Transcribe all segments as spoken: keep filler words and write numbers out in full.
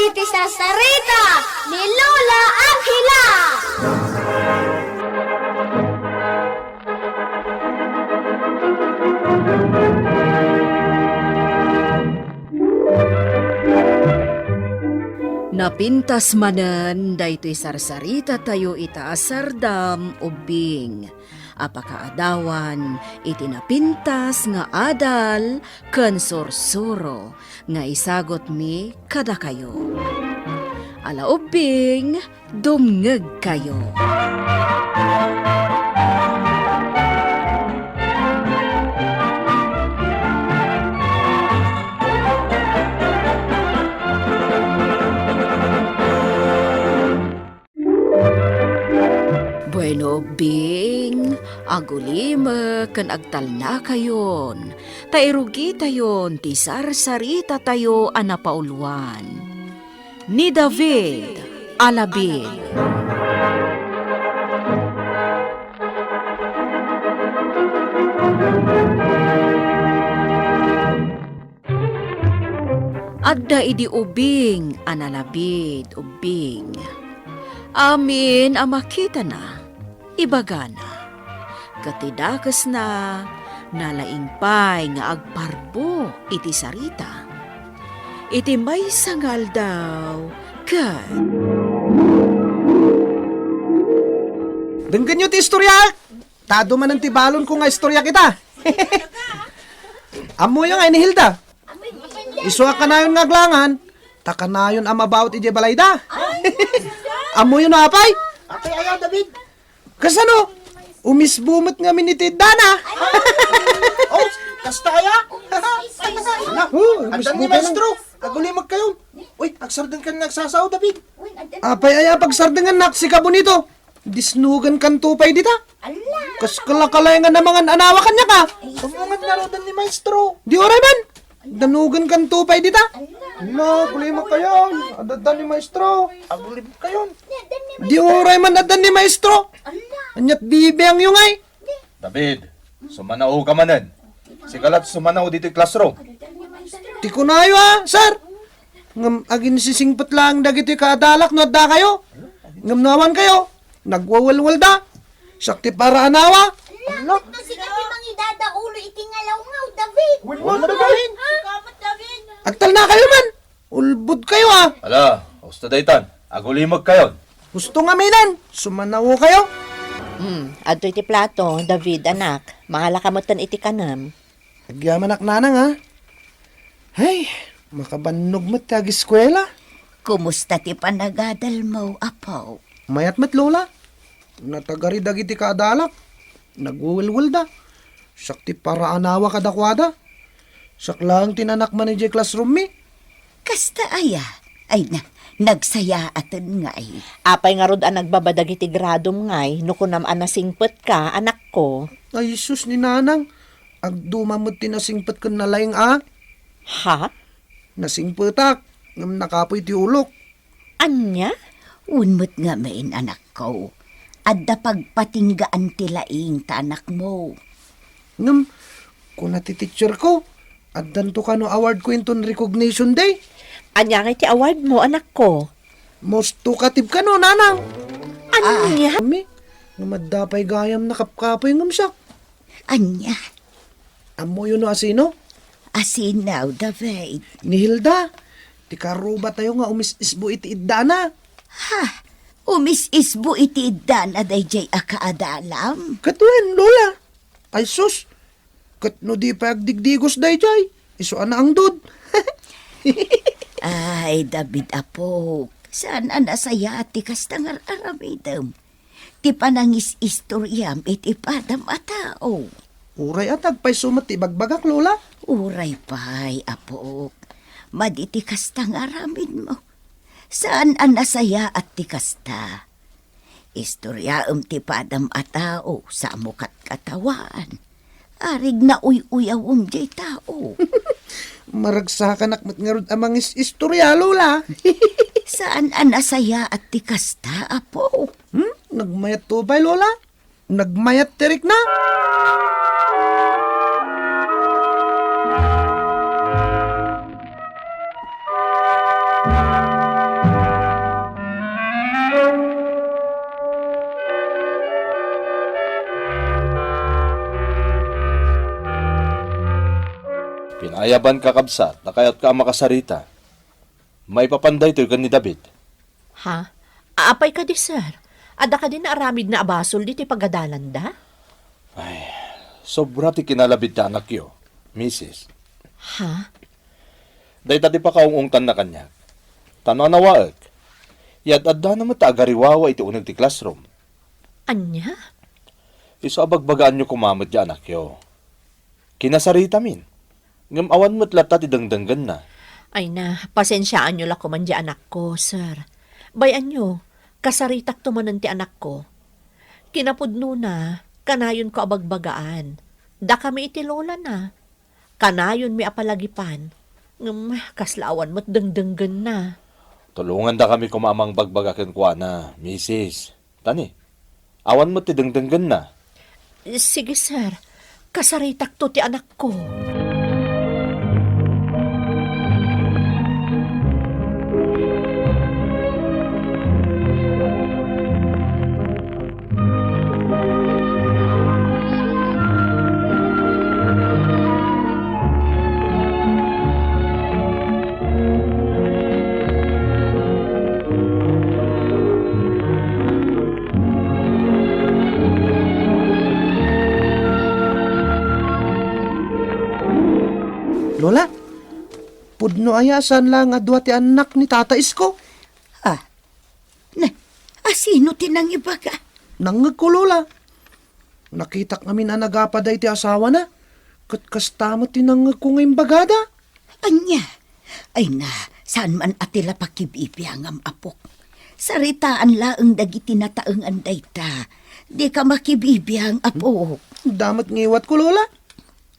Iti sarsarita ni Lola Angela. Napintas manen daytoy sarsarita tayo ita a sardam ubbing a pakaadawan iti napintas nga adal ken sursuro nga isagutmi kadakayo. Ala ubbing, dumngegkayo. Bueno, Bing, agulimek ken agtalnakayon, ta irugitayon ti sarsaritatayo a napauluan. Ni David a Labid. Adda idi ubing a nalabid ubbing. Amin a makitana, ibagana. Ket ti dakesna, nalaing pay nga agparbo iti sarita. Iti maysa nga aldaw, ket Denggenyo ti istorya! Ta adu manen ti balonko nga istorya kita. Ammoyo nga ni Hilda. Isu a kanayon nga aglangan, ta kanayon a mabaut idiay balayda. Ammoyo no apay? Apay aya, David? Kasano? Umisbo met ngamin iti iddana. Oh, kasta aya? Oh, addan ni maestro. Agulimekkayon. Uy, agsardeng kan nagsasao, David. Apay aya pagsardengannak, sika bonito? Disnugenkanto pay dita. Ala. Kas kalakalayangan a mangan anawa kaniak a. Sumungad ngaruden ni maestro. Di uray man. Danugenkanto pay dita. Ala, agulimekkayon. Adda ni maestro. Agulimekkayon. Di uray man adda ni maestro. Ala. Aniat bibiangyo ngay. David, sumanaoka manen. Sika lat sumanao ditoy classroom. Ti kunayo a, sir. Ngem aginsisingpet laeng dagiti kaadalak no addakayo. Ngem no awankayo, nagwawelwelda. Siak ti paraanawa. Ala, ket no sika ti mangidadaulo iti ngalawngaw, David. Wenno, David. Agtalnakayo man. Ulbodkayo a. Ala, usto daytan. Agulimekkayon. Usto ngaminen. Sumanaokayo. Hmm, adtoy ti plato, David, anak. Mangalaka metten iti kanem. Agyamanak, nanang, a. Hay, makabannog met ti agiskuela. Kumusta ti panagadalmo, apo? Mayat met, Lola. Natagari dagiti kaadalak. Nagwewelwelda. Siak ti paraanawa kadakuada. Siak laeng ti nanak man idiay classroom mi. Kasta aya? Ay na, nagsayaaten ngay. Apay ngarud a nagbaba dagiti gradom ngay no kunam a nasingpetka, anakko? Ay, sus, ni nanang. Agduma met ti nasingpet ken nalaing a. Ha? Nasingpetak, ngem nakapuy ti ulok. Ania? Wen met ngamin, anakko. Adda pagpatinggaan ti laing ta anakmo. Ngem, kuna ti teacher ko, addanto kano award ko inton recognition day. Ania ngay ti award mo, anakko? Most talkative kano, nanang. Ania? Ami, ngem adda pay gayam nakapkapoy ngem siak. Ania? Ammoyo no asino? Asino, David? Ni Hilda, ti karubatayo nga umis-isbo iti iddana. Ha? Umis-isbo iti iddana daydiay a kaadalam? Ket wen, Lola. Ay sus, ket no di pay agdigdigos daydiay, isu a naangdod. Ay, David, apok, saan a nasayaat ti kasta nga ar-aramidem? Ti panangis-istoriam iti padam a tao. Uray a, nagpayso met ti ibagbagak, Lola. Uray pay, apok. Madi ti kasta nga aramidmo. Saan a nasayaat ti kasta. Istoriaem ti padam a tao, sa mo katkatawan. Arig nauy-uyawem diay tao. Maragsakanak met ngarud a mangis-istorya, Lola. Saan a nasayaat ti kasta, apo? Hmm? Nagmayatto pay, Lola? Nagmayat ti rikna? Ayaban, kakabsat, ta kayatka a makasarita. Maipapan daytoy ken ni David. Ha? Apay kadi, sir? Adda kadi naaramidna a basol ditoy pagadalanda? Ay, sobra ti kinalabid ti anakyo, misis. Ha? Dayta ti pakaung-ungtanna kaniak. Ta no anawaek, yad-addana met ta agariwawa iti uneg ti classroom. Ania? Isu a bagbagaanyo koma met ti anakyo. Kinasaritamin. Ngem awan met latta ti dengdenggenna. Ay na, pasensiaanyo la koman di anakko, sir. Bay-anyo, kasaritakto manen ti anakko. Kinapudnona, kanayonko a bagbagaan. Dakami iti lolana. Kanayonmi a palagipan. Ngem kasla awan met dengdenggenna. Tulongandakami koma a mangbagbaga kenkuana, misis. Tani, awan met ti dengdenggenna. Sige, sir. Kasaritakto ti anakko. Lola, pudno aya a saan laeng a dua ti annak ni Tata Isko? Ah, na, asino ti nangibaga? Nangngegko, Lola. Nakitak ngamin a nagapa daytoy asawana, ket kasta met ti nangngegko nga imbagada. Ania? Ay na, saan man a ti la pakibibiangam, apok. Saritaan laeng dagiti nataengan dayta. Dika makibibiang, apok. Damet ngiwatko, Lola.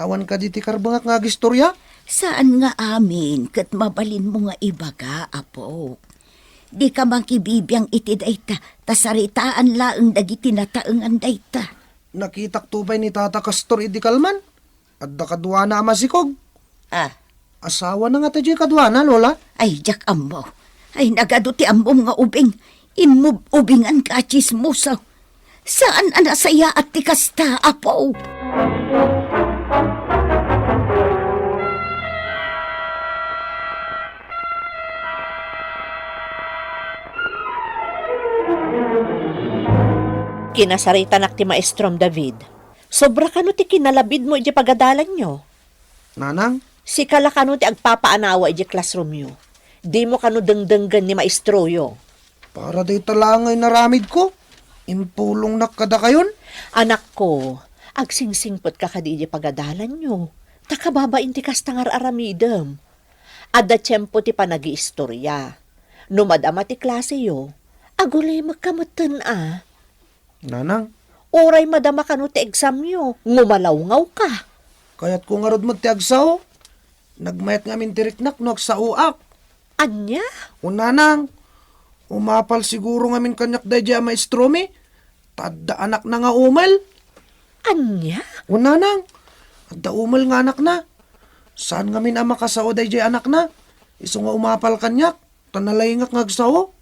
Awan kadi ti karbengak nga agistorya? Saan nga amin ket mabalinmo nga ibaga, apok. Dika makibibiang iti dayta, ta saritaan laeng dagiti nataengan dayta. Nakitakto pay ni Tata Castor idi kalman. Adda kaduana a masikog. Ah. Asawana ngata diay kaduana, Lola? Ay, diak ammo. Ay, nagadu ti ammom nga ubing. Immub-ubingan ka a tsismoso. Saan a nasayaat ti kasta, apo? Kinasaritanak ti maestrom, David. Sobra kano ti kinalabidmo idiay pagadalanyo. Nanang? Sika la kano ti agpapaanawa idiay classroomyo. Dimo kano dengdenggen ni maestroyo. Para dayta laeng nga inaramidko, impulongnak kadakayon. Anakko, agsingsingpetka kadi idiay pagadalanyo. Ta kababain ti kasta nga ar-aramidem. Adda tiempo ti panagiistorya. No madama ti klaseyo, agulimekka metten a. Nanang. Uray madama kano ti examyo, ngumalawngaw ka. Kayatko ngarud met ti agsao. Nagmayat ngamin ti riknak no agsaoak. Ania? O nanang, umapal siguro ngamin kaniak daydiay a maestromi, ta adda anakna nga umel. Ania? O nanang, adda umel nga anakna. Saan ngamin a makasao daydiay anakna? Isu nga umapal kaniak, ta nalaingak nga agsao.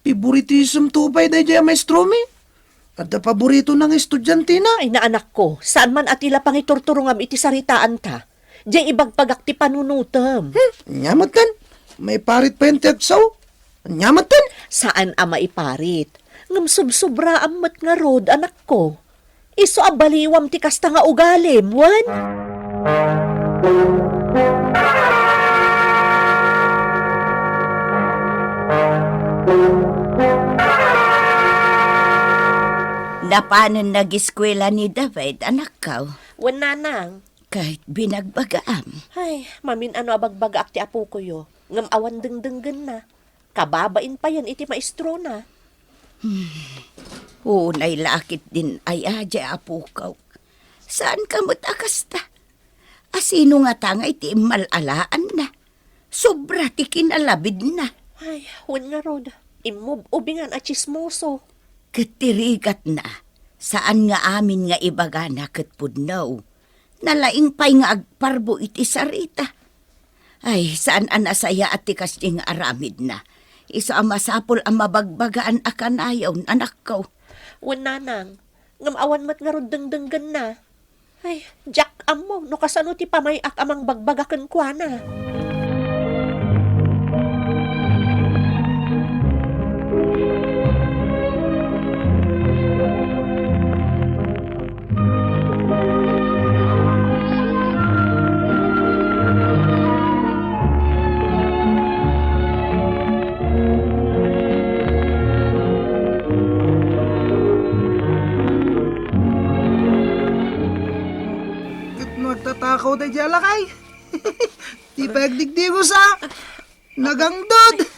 Piboritisem to pay daydiay a maestromi. Adda paboritona nga estudiantina. Ay, naanakko, saan man a ti la pangiturturongam iti saritaanta. Diay ibagbagak ti panunotem. Hmm, ania metten? Maiparit payen ti agsao. Ania metten? Saan a maiparit. Ngem subsobraam met ngarud, anakko. Isu a baliwam ti kasta nga ugalim, wen? Napanen nagiskuela ni David, anakko? Wen, nanang. Ket binagbagaam. Ay, mamin-ano a bagbagaak ti apokoyo, ngem awan dengdenggenna. Kababain payen iti maestrona. Hmm. Unay la a ketdin aya diay apokok. Saanka met a kasta. Asino ngata nga iti immal-alaanna? Sobra ti kinalabidna. Ay, wen ngarud, immub-ubingan a tsismoso. Ket ti rigatna, saan nga amin nga ibagana ket pudno. Nalaing pay nga agparbo iti sarita. Ay, saan a nasayaat ti kasdi nga aramidna. Isu a masapul a mabagbagaan a kanayon, anakko. Wen, nanang, ngem awan met ngarud dengdenggenna. Ay, diak ammo no kasano ti pamay-ak a mangbagbaga kenkuana. Ket no agtatakaw daydiay a lakay, ti pagdigdigos a nagangdod.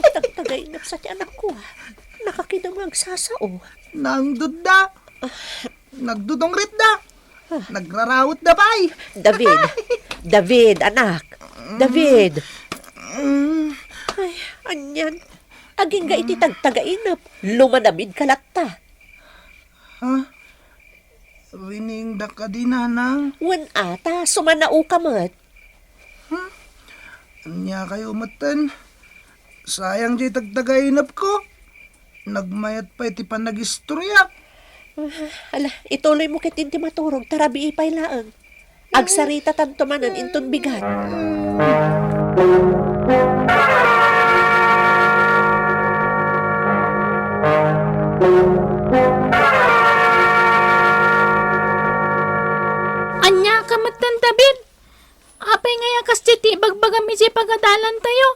Tagtagainep sa ti anakko, ah. Nakakita nga agsasao. Nangdodda. Nagdudungritda. Nagrarawetda pay. David. David, anak. David. Mm. Ay, anian. Agingga iti tagtagainep. Lumanabid ka latta. Ha? Winingdak kadi, nanang? Wen ata, sumanao ka met. Hmm? Ania kayo metten? Sayang diay tagtagainepko. Nagmayat pay ti panagistorya. Ah, ala, ituloy mo ketdin ti maturog, ta rabii pay laeng. Agsaritatanto manen inton bigat. Ania ka metten, David? Apay ngay a kasdi ti ibagbagam idiay pagadalantayo?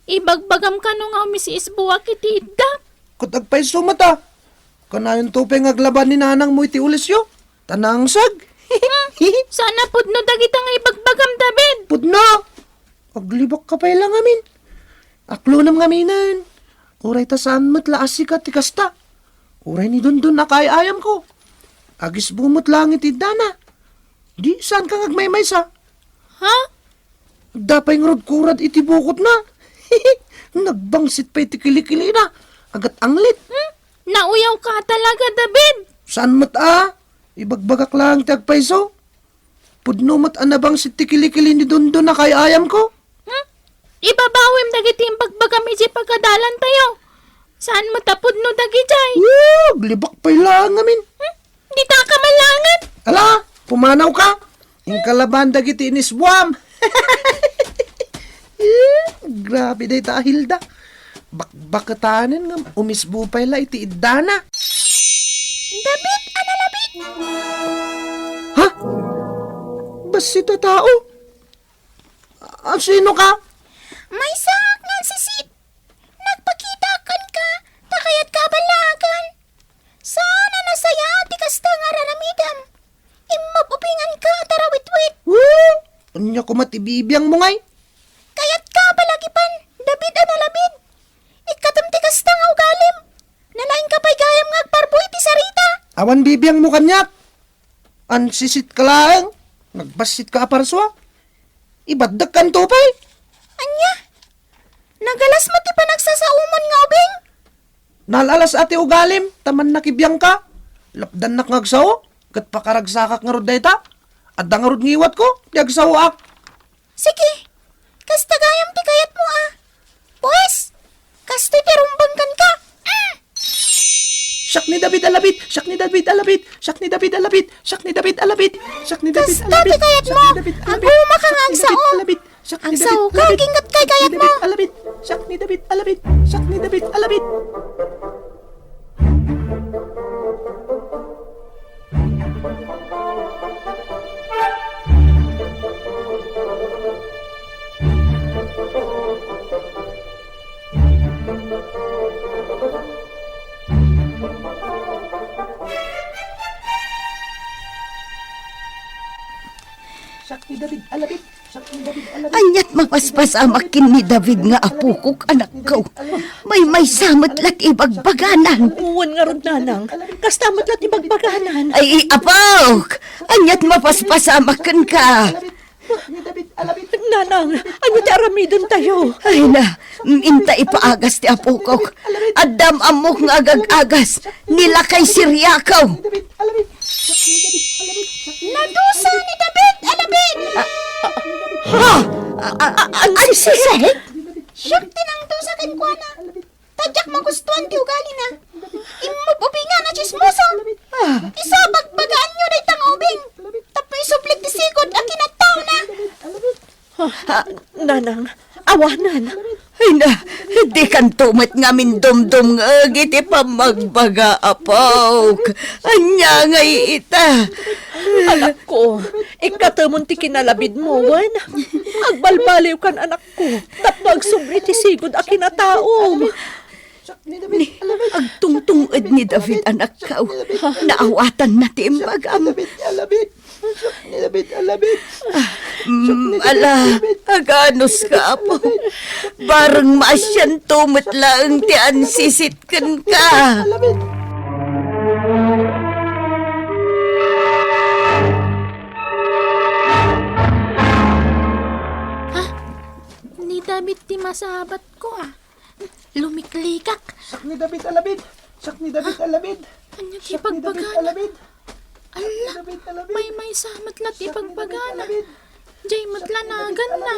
Ibagbagam kano nga umis-isbuak iti idda? Ket agpayso met a. Kanayonto pay nga aglaban ni nanangmo iti ulisyo. Ta nangsag. Hmm, saan a pudno dagita nga ibagbagam, David. Pudno! Aglibakka pay la ngamin. Aklonem ngaminen. Uray ta saan met la a sika ti kasta. Uray ni Dondon a kaay-ayamko. Agisbo met laeng iti iddana. Di, saanka nga agmaymaysa? Ha? Adda pay ngarud kurad iti bukotna. Nagbangsit pay ti kilikilina. Agat anglit. Hmm? Nauyawka talaga, David. Saan met a? Ibagbagak laeng ti agpayso. Pudno met a nabangsit ti kilikili ni Dondon a kaay-ayamko. Hmm? Ibabawim dagiti imbagbagam idiay pagadalantayo. Saan met a pudno dagidiay? Woo! Aglibak pay laeng ngamin. Hmm? Dita ka malangan? Ala, pumanawka. Inkalaban dagiti inisbuam. Eh, grabe dayta a Hilda. Bakbaketanen ngem umisbo pay la iti iddana. David a nalabit. Ha? Bassit a tao? A, sino ka? Maysaak nga agsisit. Nagpakitaak kenka, ta kayatka a ballaagan. Saan a nasayaat ti kasta nga ar-aramidem. Immub-ubinganka a tarawitwit. Woo! Ania koma ti bibiangmo ngay? Kayatka a palagipan, David a nalabid. Ikkatem ti kasta nga ugalim. Nalaingka pay gayam nga agparbo iti sarita. Awan bibiangmo kaniak. Ansisitka laeng. Nagbassitka a parsua. Ibaddekkanto pay. Ania? Nagalas met ti panagsasaoman nga ubing? Nal-alas a ti ugalim, ta mannakibiangka. Lapdannak nga agsao, ket pakaragsakak ngarud dayta. Adda ngarud ngiwatko, ti agsaoak. Sige, kasta gayam ti kayatmo a. Pues, kastoy ti rumbeng kenka. Mm. Siak ni David a labit, siak ni David a labit, siak ni David a labit, siak ni David a labit, siak ni David a labit, siak ni David a labit. Kasta ti kayatmo. Agumaka nga agsao. Agsaoka, aginggatka ti kayatmo. Siak ni David a labit, siak ni David a labit. Siak ni David a labit. Siak ni David a labit. Aniat mapaspasamak ken ni David nga apokok, anakko. Maymaysa met la ti ibagbaganan. Wen ngarud, nanang. Kasta met la ti ibagbaganan. Ay, apok! Aniat mapaspasamak kenka. Nanang, ania ti aramidentayo? Ay na, inta ipaagas ti apokok. Adda am-ammok nga agag-agas. Ni lakay Siriako. Nadusa ni David a labit. Ha? A, a, a, a, ansisik? Siak ti nangdusa kenkuana. Ta diak magustuan ti ugalina. Immub-ubingan a tsismoso. Ah. Isu a bagbagaanyo dayta nga ubing. Ah, nanang, awanen. Ay na, dikanto met ngamin dumdumngeg iti pammagbaga, apok. Ania ngay ita? Anakko, ikkatemon ti kinalabidmo, wen? Agbalbaliwkan, anakko, tapno agsubli ti sigud a kinataom. Ni, agtungtunged ni David, anakko. Naawatanna ti imbagam. Siak ni David a labid. Mm, ala, aganuska, apo. Bareng maasianto met laeng ti ansisit kenka. Ha? Ni David ti masabatko, a. Lumiklikak. Siak ni David a labid. Siak ni David a labid. Ania ti ipagbagana? Siak ni David a labid. Alla, maymaysa met la ti ipagbagana. Jay met la naganna.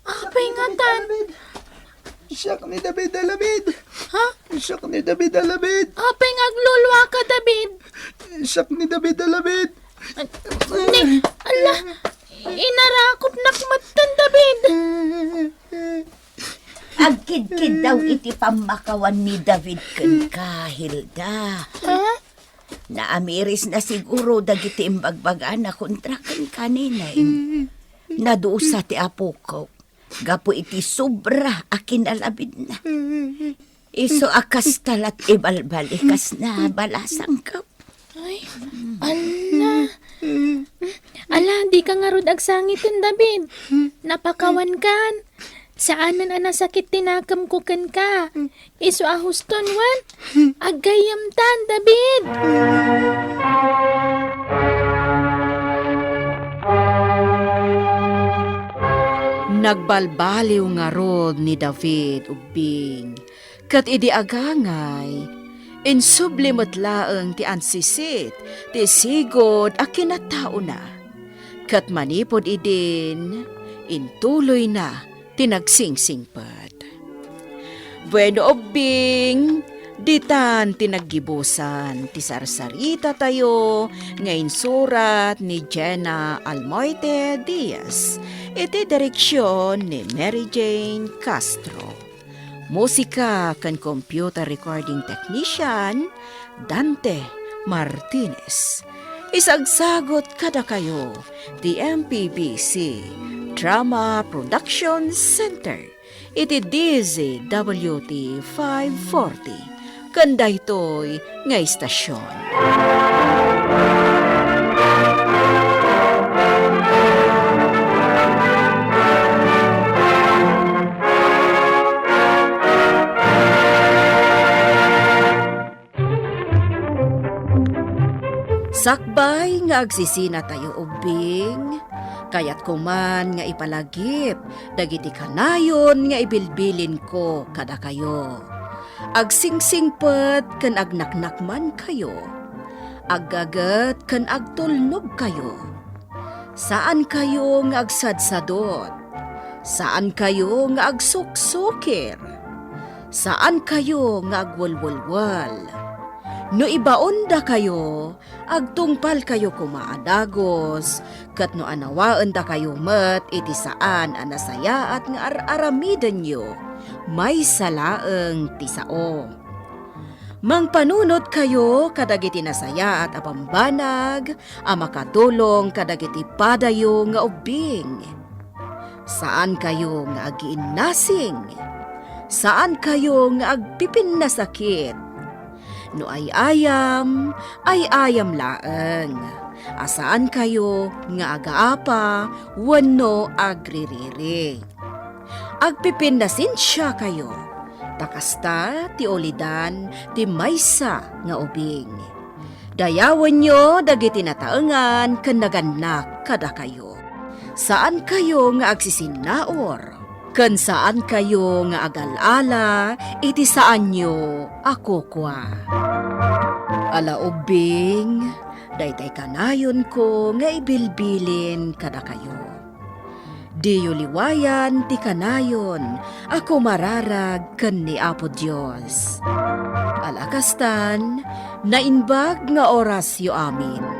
Apay ngatan? Siak ni David a labid. Ha? Siak ni David a labid. Apay nga agluluaka, David? Siak ni David a labid. Ni, alla, inarakupnak metten, David. Agkidkiddaw iti pammakawan ni David kenka, Hilda. Ha? Naamirisna siguro dagiti imbagbagana kontra kenka, neneng. Nadusa ti apok gapu iti sobra a kinalabidna. Isu a kasta la't ibalbalikas na balasangko. Ay, alla. Ala, dika ngarud agsangiten, David. Napakawankan. Saanen a nasakit ti nakemko kenka. Isu a huston, wen? Aggayyemtan, David. Nagbalbaliw ngarud ni David ubbing. Ket idi agangay, insubli met laeng ti ansisit ti sigud a kinataona. Ket manipud idin, intuloyna ti nagsingsingpet. Bueno, ubbing, ditan ti naggibusan ti sarsaritatayo nga insurat ni Jenna Almoite Diaz iti direksion ni Mary Jane Castro. Musika ken computer recording technician, Dante Martinez. Isagsagot kadakayo ti M P B C Drama Production Center iti D Z W T five forty ken daytoy nga istasyon. Sakbay nga agsisinatayo ubbing, kayatko man nga ipalagip dagiti kanayon nga ibilbilinko kadakayo. Agsingsingpet ken agnaknakmankayo. Aggaget ken agtulnogkayo. Saankayo nga agsadsadot. Saankayo nga agsuksukir. Saankayo nga agwelwelwel. No ibaondakayo, agtungpalkayo koma a dagus, ket no anawaendakayo met iti saan a nasayaat nga ar-aramidenyo, maysa laeng ti sao. Mangpanunotkayo kadagiti nasayaat a bambanag a makatulong kadagiti padayo nga ubbing. Saankayo nga agiinnasing. Saankayo nga agpipinnasakit. No ay-ayam, ay-ayam laeng, a saankayo nga agaapa wenno agririri. Agpipinnasensiakayo, ta kasta ti ulidan ti maysa nga ubing. Dayawenyo dagiti nataengan ken nagannak kadakayo. Saankayo nga agsisinnaur, ken saankayo nga agal-ala iti saanyo a kukua. Ala ubbing, daytay kanayonko nga ibilbilin kadakayo. Diyo liwayan ti kanayon a kumararag ken ni Apo Dios. Ala kastan, naimbag nga orasyo amin.